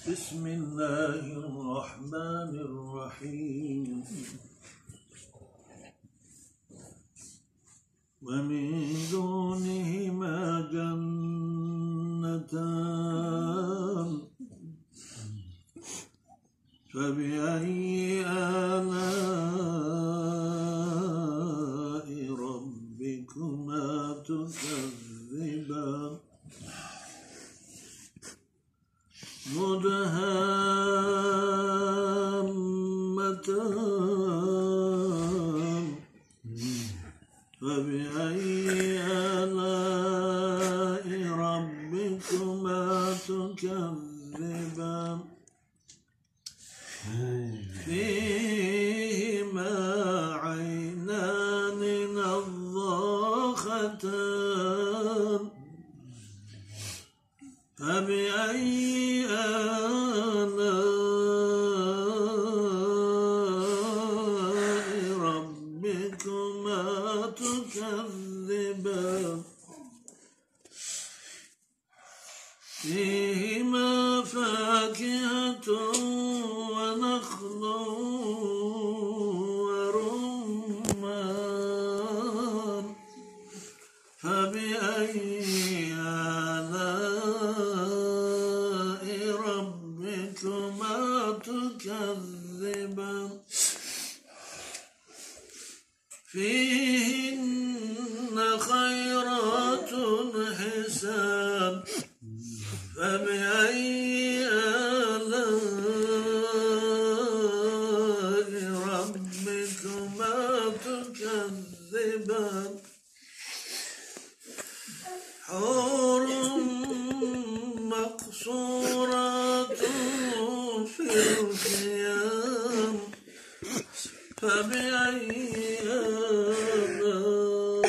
بسم الله الرحمن الرحيم. ومن دونهما جنتان فبأي آلاء ربكما تكذبان؟ مدهامتان فبأي آلاء ربكما تكذبان؟ فيهما عينان نضاختان فبأي آلاء ربكما تكذبان؟ فيهما فاكهة ونخل ورمان فبأي آلاء ربكما تكذبان؟ فيهن خيرات حسان فبأي آلاء ربكما تكذبان؟ حور مقصورات في الخيام فبأي آلاء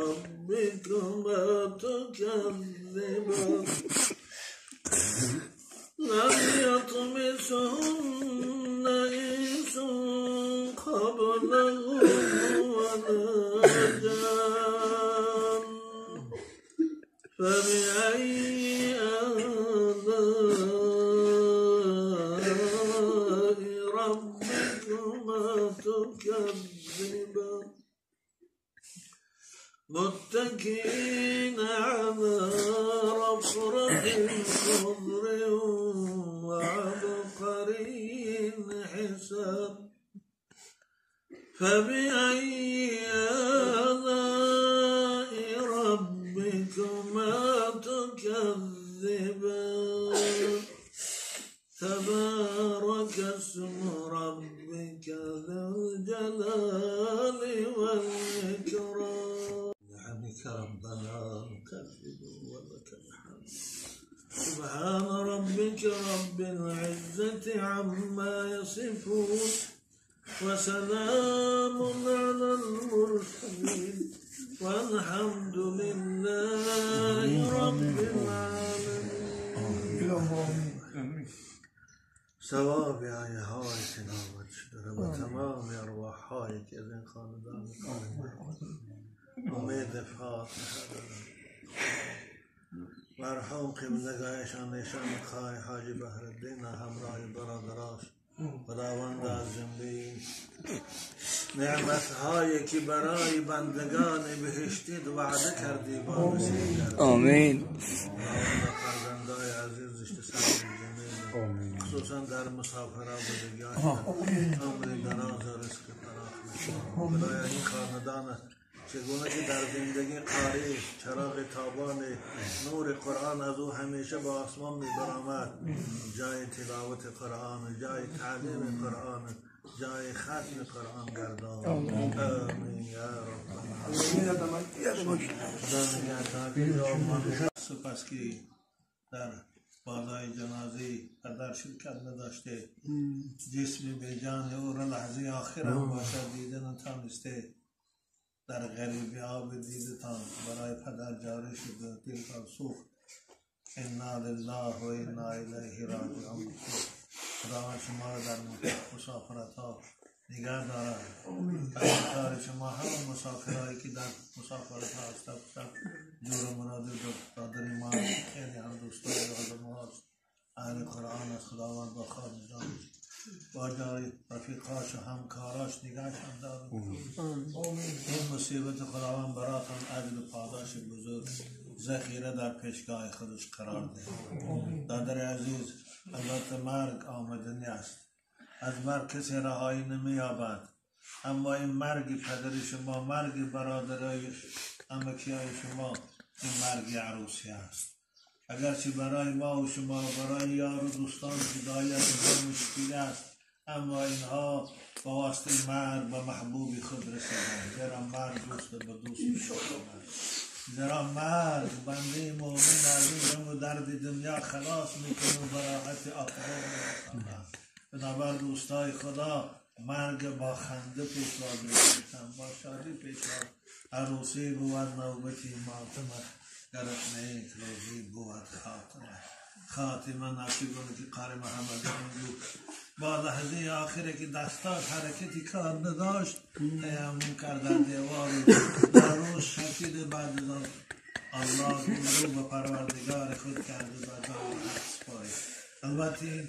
ربكما تكذبان؟ لم يطمثهن إنس قبلهم ولا جان فبأي آلاء ربكما تكذبان؟ متكئين على رفرف خضر وعبقري حسان فبأي آلاء ربكما تكذبان؟ تبارك اسم ربك ذو الجلال والإكرام. نعمك ربنا نكذب ولك الحمد. سبحان ربك رب العزة عما يصفون وسلام على المرسلين والحمد لله رب العالمين. ثواب آیه های تلاوت شده و تمام ارواح هایی که از این خاندان امید فاتحه دارم. مرحوم قبلگاهشان نشان خواهی حاجی بهرالدین همراه برادراش خداوند از جنبه نعمت هایی که برای بندگان بهشتی وعده کردی با نصیب کردی. آمین. خداوند فرزندای عزیزش صبر جمیل خصوصا در مسافرها بزرگان عمر دراز و رزق فراخ. خدایا این خاندان چگونه که در زندگی قاری چراغ تابان نور قرآن از او همیشه با آسمان می برآمد، جای تلاوت قرآن، جای تعلیم قرآن، جای ختم قرآن گردان. آمین یا رب العالمین. سپس که در بالای جنازه پدر شرکت نداشته، جسم به جان او را لحظه آخر هم باشد دیده نتانسته، در غریبی آب دیدتان برای پدر جاری شد، دلتان سوخت. انا لله و انا الیه راجعون. خداوند شما را در مسافرت ها نگه دارد. کار شما همه مسافرهایی که در مسافرت هستند جور مراد برادر ما خیلی هم دوستای آدم هاست، اهل قرآن از خداوند با خاندان با جای رفیقاش و همکاراش نگاهش هم دارد. این مصیبت خداوند براتان اجر و پاداش بزرگ ذخیره در پیشگاه خودش قرار ده. دادر عزیز، البته مرگ آمدنی است، از مرگ کسی رهایی نمییابد، اما این مرگ پدر شما، مرگ برادرای عمکیای شما، این مرگ عروسی است. اگرچه برای ما و شما، برای یار و دوستان جدایی از اینها مشکل است، اما اینها با واسطه مرگ به محبوب خود رسیدند. زیرا مرگ دوست به دوست می‌رساند، زیرا مرگ بنده مؤمن از این غم و درد دنیا خلاص میکنه و به راحت آخرت میرساند. بنابر دوستای خدا، مرگ با خنده پیشواز میکنند، با شادی پیشواز. عروسی بود نوبتی ماتمه، گرت نیک روزی بود خاتمه. خاتمه نصیبونه که قاری محمد بود با لحظه آخره که دستاش حرکتی کار نداشت، تیمم کرد در دیوار در روز شکید. بعد از آن الله رو به پروردگار خود کرد و بعد آن سپارید. البته این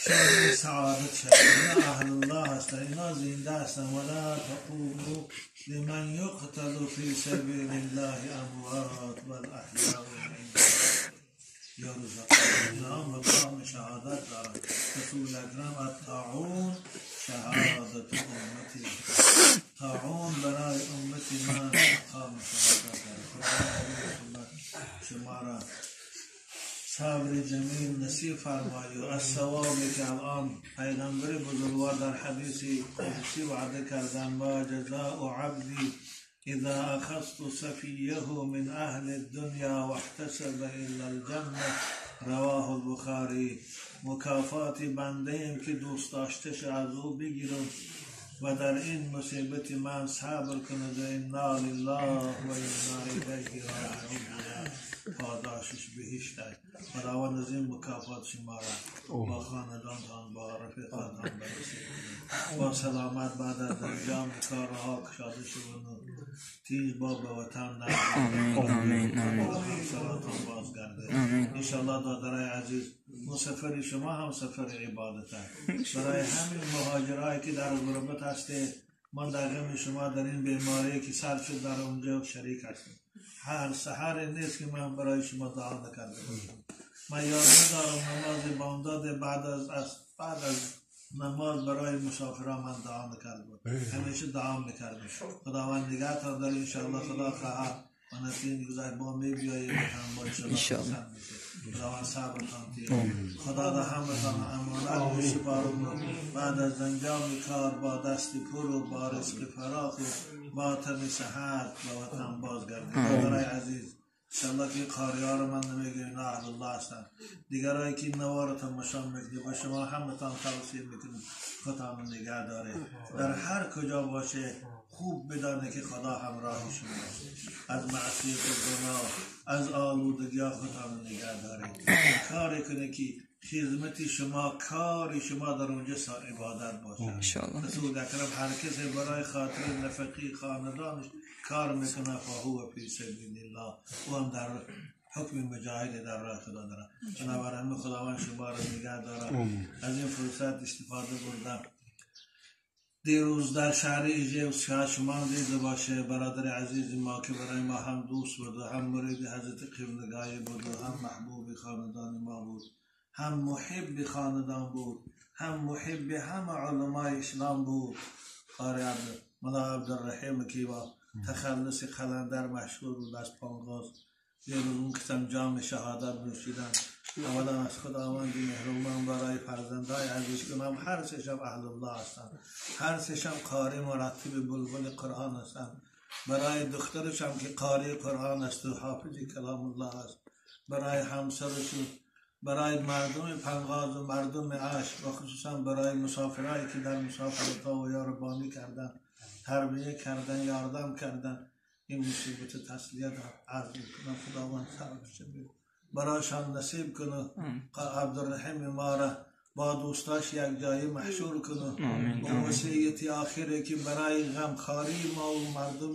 شادی سعادت شد. اینا اهل الله هستن، اینا زنده هستن. ولا تقولوا لمن یقتل فی سبیل الله اموات بل احیاء عند یرزقون. اینا مقام شهادت دارن. رسول اکرم الطاعون شهادت امتی، طاعون برای امتی من مقام شهادت دارد. خدا شما را صبر جمیل نصیب فرمایی و از ثوابی که الان پیغمبر بزرگوار در حدیث قدسی وعده کردن، ما جزاء عبدی اذا اخذت صفیه من اهل الدنیا واحتسب الا الجنه، رواه البخاری. مکافات بنده ایم که دوست داشتش از او بگیرم و در این مصیبت من صبر کند و انا لله و انا الیه راجعون، پاداشش بهشت است. خداوند از این مکافات شما را با خاندانتان، با رفیقاتان برسید، با سلامت بعد از انجام کارها کشاده شوند و تیز با به وطن آمین آمین همسراتان بازگرده انشاءالله. دادرای عزیز، مسافر شما هم سفر عبادت است. برای همین مهاجرایی که در غربت هسته، من در غم شما در این بیماری که سر شد در اونجا شریک هستم. هر سحر نیست که من برای شما دعا نکرده باشم. من یاد ندارم نماز بامداد بعد از نماز برای مسافران من دعا نکرده بود. همیشه دعا میکردم. خداوند نگهتان داره انشاءالله. خدا خواهد و نسیم گذشت با می بیاییم وطن با انشاءالله میشه. خداوند صبرتان تیه. خدا در همتان امانت میسپارم. بعد از انجام کار با دست پر و با رزق فراخ و با تن صحت به وطن بازگردید. برادرای عزیز، انشاءالله که قاری ها رو من نمیگم، اینا اهل الله هستن. دیگرایی که این نوار رو تماشا میکنید، با شما همتان توصیه میکنیم خودتان نگه داره. در هر کجا باشه خوب بدانه که خدا همراه شماست. از معصیت و گناه، از آلودگی ها خودتان نگه داره. کاری کنه که خدمت شما، کار شما در اونجا عبادت باشه. رسول اکرم هر کسی برای خاطر نفقی خاندانش کار میکنه فهو فی سبیل الله، او هم در حکم مجاهد در راه خدا داره. بنابراین خداوند شما را نگه داره. از این فرصت استفاده بردم. دیروز در شهر ایژوسک شما دیده باشه برادر عزیز ما که برای ما هم دوست بود و هم مرید حضرت قبلگاهی بود و هم محبوب خاندان ما بود، هم محب خاندان بود، هم محب همه علمای اسلام بود. قاری ملا عبدالرحیم که با تخلص قلندر مشهور بود از پانگاز، دیروز اون کسم جام شهادت نوشیدن. اولا از خداوند مهربان برای فرزندهای عزیز کنم، هر سه شب اهل الله هستند، هر سه شب قاری مرتب بلبل قرآن هستند. برای دخترش هم که قاری قرآن است و حافظ کلام الله است، برای همسرش، برای مردم پنغاز و مردم عشق و خصوصا برای مسافرهایی که در مسافرت ها و یاربانی کردن، تربیه کردن، یاردم کردن، این مصیبت تسلیت عرض میکنم. خداوند صبر برایشان نصیب کنه. عبدالرحیم ما را با دوستاش یک جایی محشور کنه. و وصیت آخری که برای غمخواری ما و مردم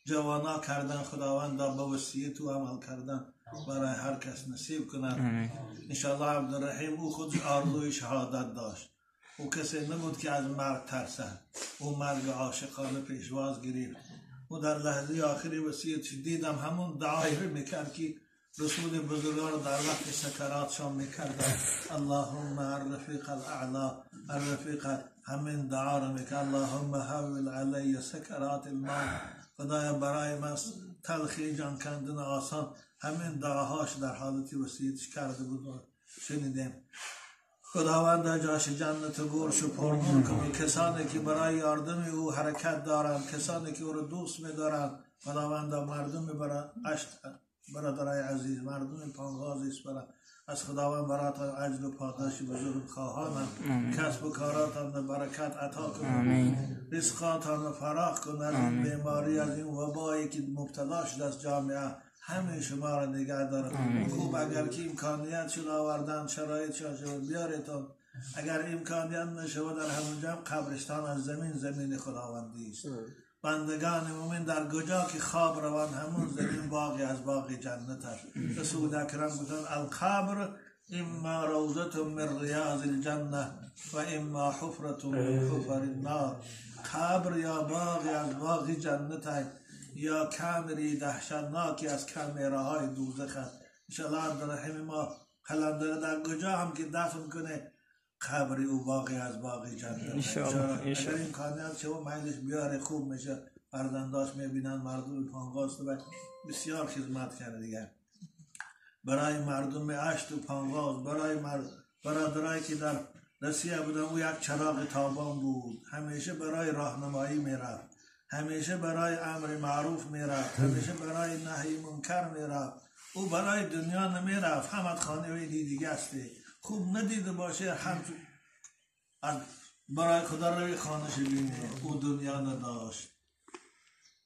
جوانا کردن خداوند به وصیت و عمل کردن برای هر کس نصیب کند. انشاءالله عبدالرحیم او خود آرزوی شهادت داشت. او کسی نبود که از مرگ ترسد. او مرگ عاشقانه پیشواز گرفت. او در لحظه آخری وصیت دیدم همون دعایی رو میکرد که رسول بزرگوار در وقت سکراتشان میکردن. اللهم الرفیق الاعلا الرفیق، همین دعا رو میکرد. اللهم حول علی سکرات الموت، خدایا برای من تلخی جان کندن آسان. همین دعاهاش در حالتی وصیتش کرده بود. شنیدیم خداوند جاش جنت گورش و پرنور کنه. کسانی که برای یاردم او حرکت دارند، کسانی که او رو دوست می‌دارند، خداوند مردم برای برادرای عزیز، مردم پانغاز است برای از خداوند براتان اجر و پاداش بزرگ خواهانم. کسب و کاراتان برکت عطا کنه، رزقاتان فراخ کنه. از این بیماری، از این وبایی که مبتلا شده از جامعه، همه شما را نگه دارد. خوب اگر که امکانیت شد آوردن، شرایط شد بیاریتون. اگر امکانیت نشود در همونجا قبرستان از زمین، زمین خداوندی است. بندگان مومن در کجا که خواب روند همون زمین باغی از باغ جنت است. رسول اکرم گفتند القبر اما روضة من ریاض الجنه و اما حفرة من حفر النار. قبر یا باغی از باغ جنت است یا کمری دهشتناکی از کمرهای دوزخ است. انشاءالله عبدالرحیم ما قلندر در کجا هم که دفن کنه قبر او باقی از باقی جنت. اگر امکانیت شما میلش بیاره خوب میشه. فرزنداش میبینن مردم پانغاز و بسیار خدمت کرده دیگه برای مردم اشت و پانغاز، برای برادرایی که در روسیه بودن او یک چراغ تابان بود. همیشه برای راهنمایی میرفت، همیشه برای امر معروف میرفت، همیشه برای نهی منکر میرفت. او برای دنیا نمیرفت. همت خانه وی دیگه است. خوب ندیده باشه هم برای خدا روی خانه بینه. او دنیا نداشت،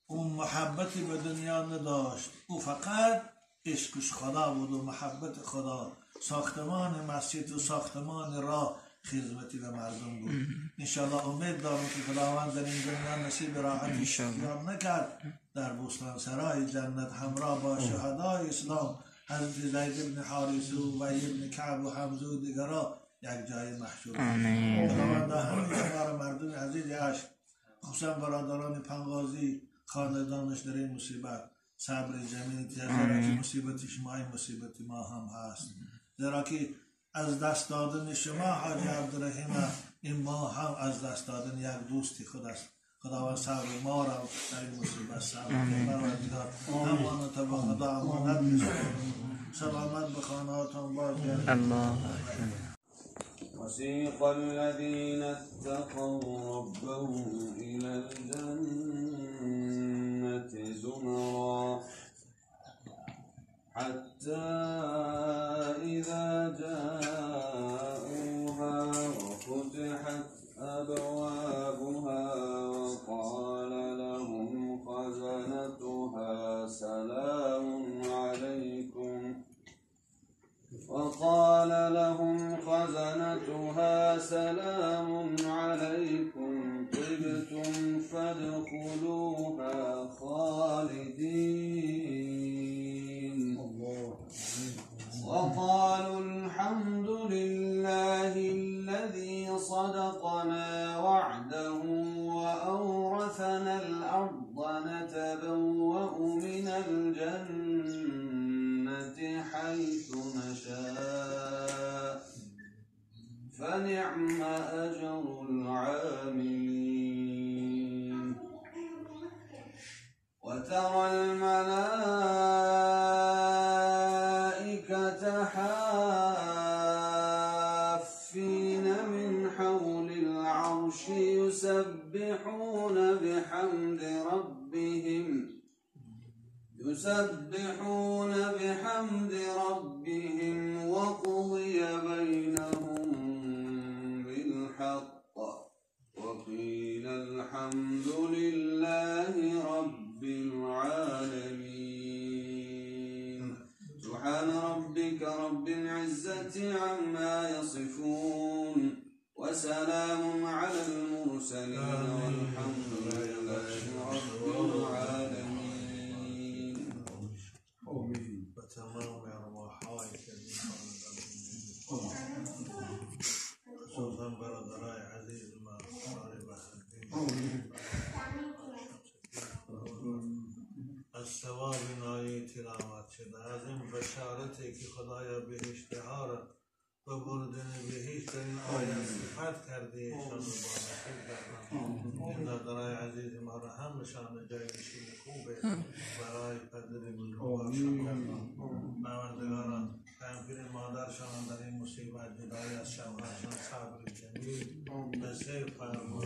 او محبتی به دنیا نداشت، او فقط عشقش خدا بود و محبت خدا. ساختمان مسجد و ساختمان راه خدمتی به مردم بود. انشاءالله امید دارم که خداوند در این دنیا نصیب راحت یاد نکرد، در بوستان سرای جنت همراه با شهدای اسلام حضرت زید بن حارثه و ابن کعب و حمزه و دیگرا یک جای محشور. خداوند همه شما را مردم عزیز عشق، خصوصا برادران پنغازی، خاندانش در این مصیبت صبر جمیل، زیرا که مصیبت شما این مصیبت ما هم هست. زیرا که از دست دادن شما حاجی عبدالرحیم این ما هم از دست دادن یک دوستی خود است. خداوند صبر ما را در این مصیبت صبر پروردگار امانت به خدا امانت بسپاریم. سلامت به خانه‌هاتان بازگردید. الله. وسيق الذين اتقوا ربهم إلى الجنة زمرا حتى إذا جاءوها وفتحت أبوابها وقال لهم خزنتها سلام عليكم وقال لهم خزنتها سلام عليكم طبتم فادخلوها خالدين. وقالوا الحمد لله الذي صدقنا وعده وأورثنا الأرض نتبوأ من الجنة حيث نشاء فنعم أجر العاملين. وترى الملائكة حافين من حول العرش يسبحون بحمد ربهم يسبحون بحمد ربهم وقضي بينهم بالحق وقيل الحمد لله رب العالمين. سبحان ربك رب رب العزة عما يصفون وسلام على المرسلين والحمد لله رب العالمين. به تمام ارواحهایی که این خاندان، خصوصا برادرای عزیز ما آقای بحرین، از ثواب این آیه تلاوت شده، از این بشارتی که خدایا بهشت ها را به بردن بهشت در این آیه صفت کرده، ایشان رو با نصیب گردان. این برادرای عزیز ما را همشان جای نشین خوبه برای پدر بزرگوارشان گردان. پروردگارا، تنفیر مادرشان در این مصیبت جدایی از شوهرشان صبر جمیل نصیب فرما.